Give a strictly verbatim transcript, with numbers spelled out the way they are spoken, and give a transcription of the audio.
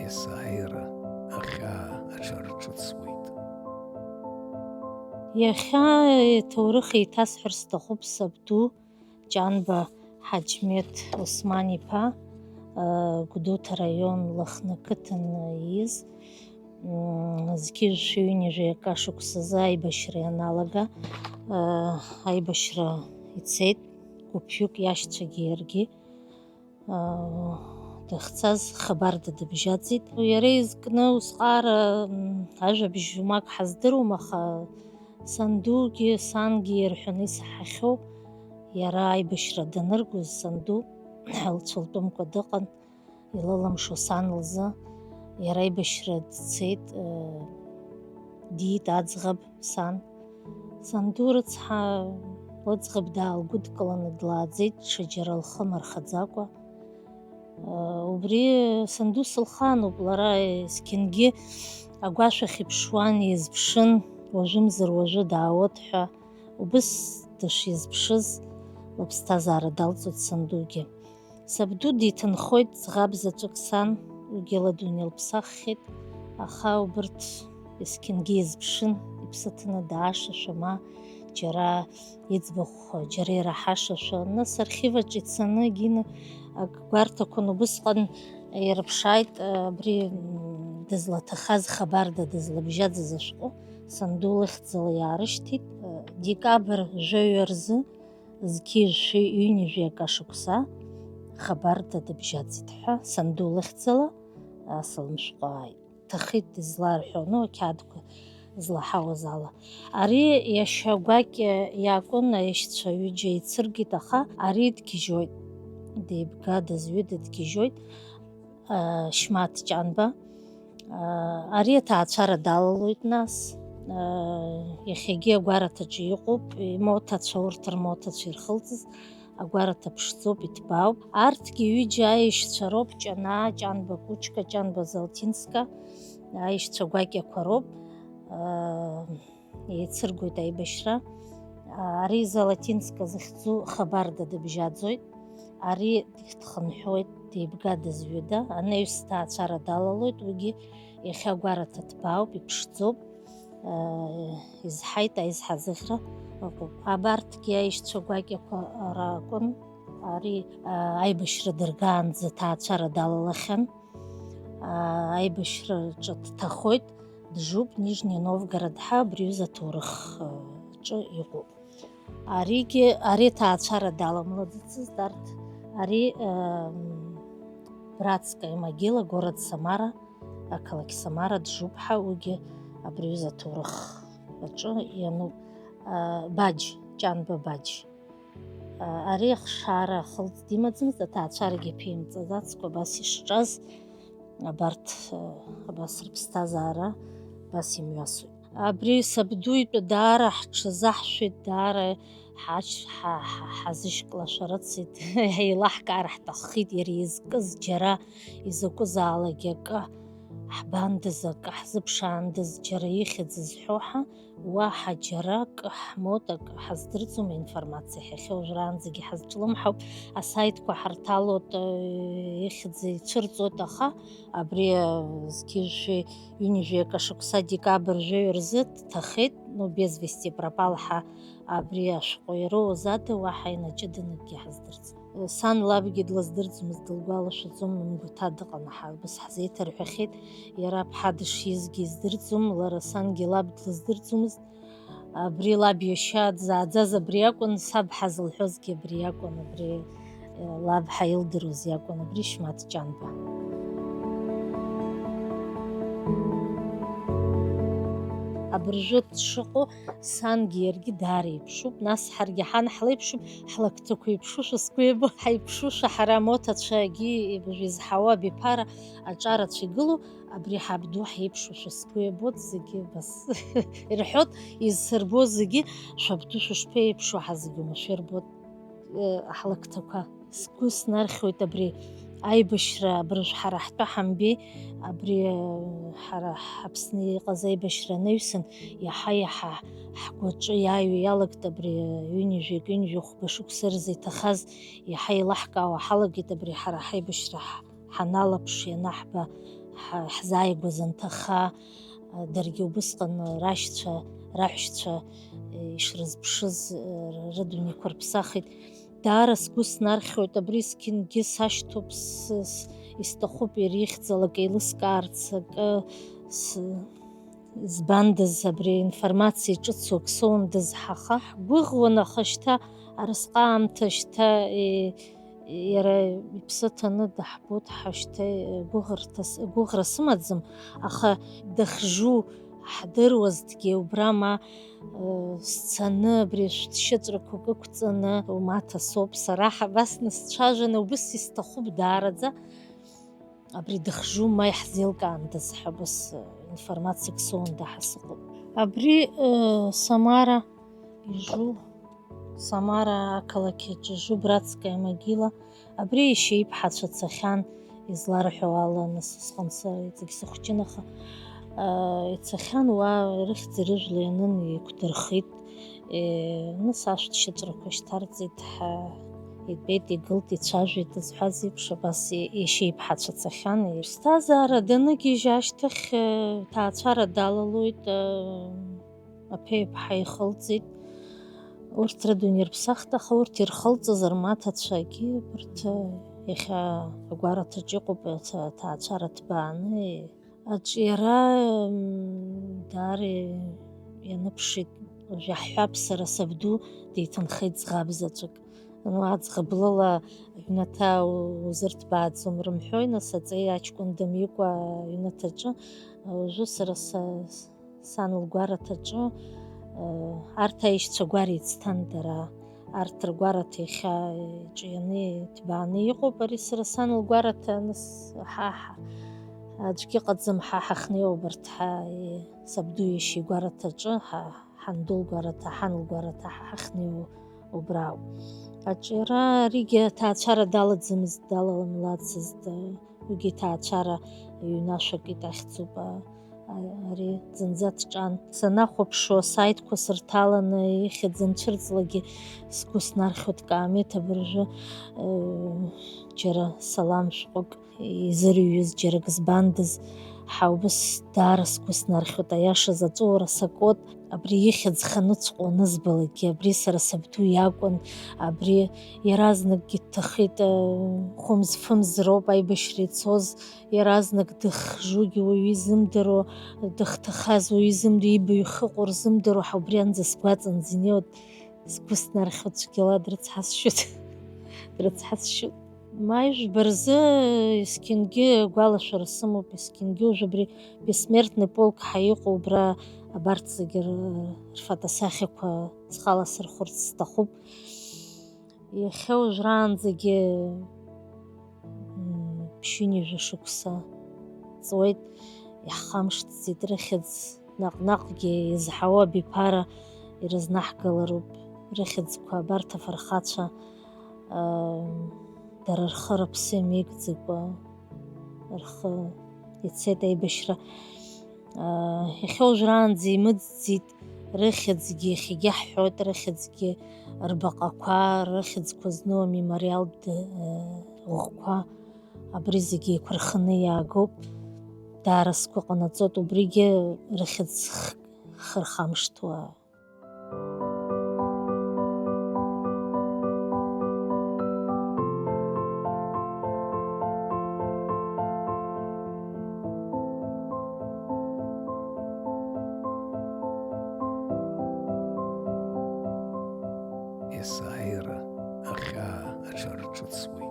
Есааира ахьаа аҽарҿыцуеит. Иахьа иҭоурых еиҭасҳәар сҭахуп сабду Ҷанба Ҳаџьмеҭ Осман-иԥа, Гәдоуҭа раион Лыхны ақыҭан ииз, зқьи жәшәи ҩынҩажәи акы ашықәсазы аибашьра ианалага, аибашьра ицеит, гәыԥҩык иашьцәагьы иаргьы. Дахьцаз хабарда дыбжьаӡит. Иара изкны усҟаара ажәабжь умак ҳаздыруам, аха сандугьы сангьы ирҳәаны исаҳахьоу, иара аибашьра даныргоз санду лцәылтәымкәа дыҟан, илылымшо сан лзы. Иара аибашьра дцеит, диит аӡӷаб сан. Санду рыцҳа лыӡӷаб даалгәыдкыланы длааӡеит, ҽаџьара лхы мархаӡакәа. Убри санду сылхаануп, лара есқьынгьы агәашә ахь иԥшуан, изԥшын, уажәымзар уажәы даауеит ҳәа, убыс дышизԥшыз лыԥсҭазаара далҵуеит сандугьы. Сабду диҭынхоит ӡӷаб заҵәык сан, уигьы ладунеи лыԥсаххьеит, аха убырҭ есқьынгьы изԥшын, иԥсы ҭаны даашашәа, ма џьара иӡбахә џьара ираҳашашәа, нас архив аҿы ицаны егьины ак гәарҭақәан, убысҟан ирыԥшааит, абри, м, дызлаҭахаз хабарда дызлабжьаӡыз ашәҟәы санду лыхьӡала иаарышьҭит. Декабр жәаҩа рзы зқьи жәшәи ҩынҩажәи акы ашықәса хабарда дыбжьаӡит ҳәа санду лыхьӡала, а, сылымшәҟәы ааит. Ҭахеит дызларҳәо, ну, ақьаадқәа злаҳауаз ала. Ари иашьа гәакьа иакәын, аишьцәа ҩыџьа еицыргеит, аха ари дгьежьуеит. Деибга дызҩыда дгьежьуеит, а, Шьмаҭ Ҷанба. А, ари аҭаацәара далалоит нас. А, иахьагьы агәараҭаҿы иҟоуп, имоҭацәа, урҭ рмоҭацәа ирхылҵыз агәараҭа ԥшӡоуп, иҭбаауп. Арҭгьы ҩыџьа аишьцәа роуп, Ҷанаа, Ҷанба Кучка, Ҷанба Залтинска, аишьцәа гәакьақәа роуп. А, еицыргоит аибашьра. А, ари Золотинска захьӡу хабарда дыбжьаӡоит. Ари дхынҳәуеит, деибга дызҩыда, анаҩс ҭаацәара далалоит, уигьы иахьа агәараҭа ҭбаауп, иԥшӡоуп, э, изҳаит аизҳазыӷьра ыҟоуп. Абарҭгьы аишьцәа гәакьақәа ракәын, ари, э, аибашьра дыргаанӡа ҭаацәара далалахьан. Э, аибашьраҿы дҭахоит, дыжуп Нижний Новгород ҳәа абри аҩыза аҭоурых, э, ҿы иҟоуп. Аригьы, ари ҭаацәара даламлаӡацызт арҭ. Ари, ем, Братская могила, город Самара, ақалақь Самара, Џьуп ҳәа, уигьы абри аҩыза аҭоурых аҿы иануп. А, Баџь, Ҷанба Баџь. А, ари ахшара ахылҵ димаӡамызт, аҭаацәарагьы ԥимҵаӡацкәа абас ишҿаз, абарҭ, а, абас рыԥсҭазаара абас имҩасуеит. Абри сабду итәы даара ҳҽазаҳшәеит, даара ҳач-, ҳа-, ҳа-, ҳазышьклашәарыцеит, еилаҳкаар ҳҭаххеит, иара изкыз џьара изакәызаалак акы ҳбандаз, акы ҳзыԥшаандаз, џьара ихьӡ зҳәо ҳа, уаҳа џьара акы ҳмоҭ акы ҳаздырӡом, аинформациа ҳахьа уажәраанӡагьы ҳазҿлымҳауп, асаитқәа ҳарҭалоит, э, ихьӡ ицәырҵуеит, аха абри, э, зқьи жәшәи ҩынҩажәи акы шықәса декабр жәаҩа рзы дҭахеит, ну, без вести пропал ҳәа абри ашәҟәы ироуз ада уаҳа инаҷыданы акгьы ҳаздырӡом. Сан лабгьы длыздырӡомызт, дылгәалашәаӡом, мгәаҭа дыҟан, ҳа-, убас ҳзеиҭарҳәахьеит, иара аԥҳа дышизгьы издырӡом, лара сангьы лаб длыздырӡомызт. Абри лаб иашьа дзааӡаз абри акәын, саб ҳазылҳәозгьы абри акәын, абри, э, лаб ҳәа илдыруаз иакәын, абри Шьмаҭ Ҷанба. Абыржәы дшыҟоу сангьы иаргьы даара еиԥшуп, нас ҳаргьы ҳан ҳлеиԥшуп, ҳлакҭақәа еиԥшушәа сгәы иабо, ҳаиԥшушәа ҳара амоҭацәагьы уажә изҳауа абиԥара аҿарацәа игылоу, абри ҳабду ҳаиԥшушәа сгәы иабоит, зегьы абас ирҳәоит, изсырбо зегьы, шәабду шәышԥеиԥшу, ҳа зегьы оумашәа ирбоит, э, ҳлакҭақәа. Сгәы снархьуеит абри аибашьра, абыржә ҳара ҳтәы ҳамбеи, абри, э, ҳара Аԥсны иҟаз аибашьра анаҩсан, иаҳа-иаҳа ҳгәаҿы иааиуа иалагт абри ҩынҩажәи акы, ҩынҩажәи хәба шықәса рзы иҭахаз, иаҳа еилаҳкаауа ҳалагеит абри ҳара ҳаибашьра ҳ-, ҳаналаԥш, ианаҳба, ҳа-, ҳзааигәаз анҭаха, даргьы убысҟан рашьцәа, раҳәшьцәа ишрызԥшыз рыдунеиқәа рԥсахит. Даара сгәы снархьуеит, абри зқьынгьы сашьҭоуп, с-, с-, исҭахуп иара ихьӡалак еилыскаарц, акы с-, Избандаз, абри аинформациа ҿыцу ак соундаз ҳаха. Ҳгәыӷуан, аха шьҭа арысҟаамҭа шьҭа, е, иара иԥсы ҭаны даҳбоит, ҳа шьҭа, е, гәыӷырҭас-, гәыӷра сымаӡам, аха дыхжу ҳдыруазҭгьы убра ма, э, сцаны абри шәҭшьыҵәрақәак ықәҵаны, умаҭа соуп сара, ҳа-, абас насцәажәаны, убыс исҭахуп даараӡа. Абри дыхжу ма иаҳзеилкаандаз ҳәа убас, э, информациак соуанда ҳа сыҟоуп. Абри, э, Самара ижу, Самара ақалақь аҿы ижу братская могила, абри иашьа иԥҳацәа цахьан, изларҳәо ала, нас усҟан са иҵегь сыхәҷын, аха, э, ицахьан уа, рыхьӡ-рыжәла ианын, еиқәдырхеит. Е, нас ашәҭшьыҵәрақәа шьҭарҵеит ҳәа итәеит, игылт, ицәажәеит зҳәаз еиԥш, абас е-, иашьа иԥҳацәа цахьан. Иԥсҭазаара даныгьежь ашьҭахь, е, ҭаацәара далалоит, е, аԥеи-аԥҳа ихылҵит. Урҭ рыдунеи рԥсахт, аха урҭ ирхылҵыз рмаҭацәагьы, абарҭ, е, иахьа агәараҭаҿ иҟоуп, е, ҭа-, ҭаацәара ҭбааны, е, Аҿиара, м, даара ианыԥшит. Уажә иаҳҳәап, сара сабду деиҭанхеит ӡӷаб заҵәык. Ну, аӡӷаб лыла аҩнаҭа у-, узырҭбааӡом рымҳәои, нас, аҵеи аҷкәын дымикәа аҩнаҭаҿы. Уажәы сара са-, сан лгәараҭаҿы, э, арҭ аишьцәа гәареицҭан дара. Арҭ ргәараҭа иахьа иҿианы, иҭбааны иҟоуп. Ари сара сан лгәараҭа аныс-, ҳа, ҳа, аӡәгьы ыҟаӡам, ҳа ҳахнеиуа убарҭ, ҳа, и-, сабду иашьа игәараҭаҿы, ҳа, ҳанду лгәараҭа, ҳан лгәараҭа, ҳа ҳахнеиуа убра ауп. Аҿиара аригьы аҭаацәара далаӡамызт, далаламлацызт, уигьы ҭаацәара ҩнашәак итәахьӡуп, а, а, ари зынӡа дҿан. Санахәаԥшуа асаитқәа сырҭаланы, ихьӡ анцәырҵлакгьы сгәы снархьуеит, каамеҭ абыржәы, э, џьара салам шәҟәык изырҩыз, џьарак збандаз, ҳа убыс даара сгәы снархьуеит, аиашаз аҵәуара сакуеит. Абри ихьӡ ханыҵҟәо анызбалакгьы, абри сара сабду иакәын, абри иаразнакгьы дҭахеит, э, хәымз-фымз роуп аибашьра ицоз, иаразнак дыхжугьы уаҩы изымдыруа, дыхҭахаз уаҩы изымдыруа, ибаҩ хыҟоу рзымдыруа, ҳа убри анӡа сгәаҵанӡа инеиуеит, сгәы снархьуеит, цәгьала дрыцҳасшьоит, дрыцҳасшьоит. Ма ижәба рзы есқьынгьы агәалашәара сымоуп, есқьынгьы уажә абри бессмертный полк ҳәа иҟоу убра абарҭ зегьы р-, рфотосахьақәа схала сырхәарц сҭахуп. Иахьа уажәраанӡагьы, м, ԥшьынҩажәа шықәса ҵуеит, иаҳхамышҭӡеит рыхьӡ, наҟ-наҟгьы изҳауа абиԥара ирызнаҳгалароуп рыхьӡқәа, абарҭ афырхацәа, ам, дара рхы рыԥсы иамеигӡакәа, рхы ицеит аибашьра. Аа, иахьа уажәраанӡа имыӡӡеит рыхьӡгьы, иахьагьы ҳҳәоит, рыхьӡгьы рбаҟақәа, рыхьӡқәа зну амемориалтә д-, ы, ӷәӷәақәа, абри зегьы еиқәырханы иаагоуп. Даара сгәы ҟанаҵоит убригьы рыхьӡ х-, хырхамышҭуа. Есааира ахьаа аҽарҿыцуеит.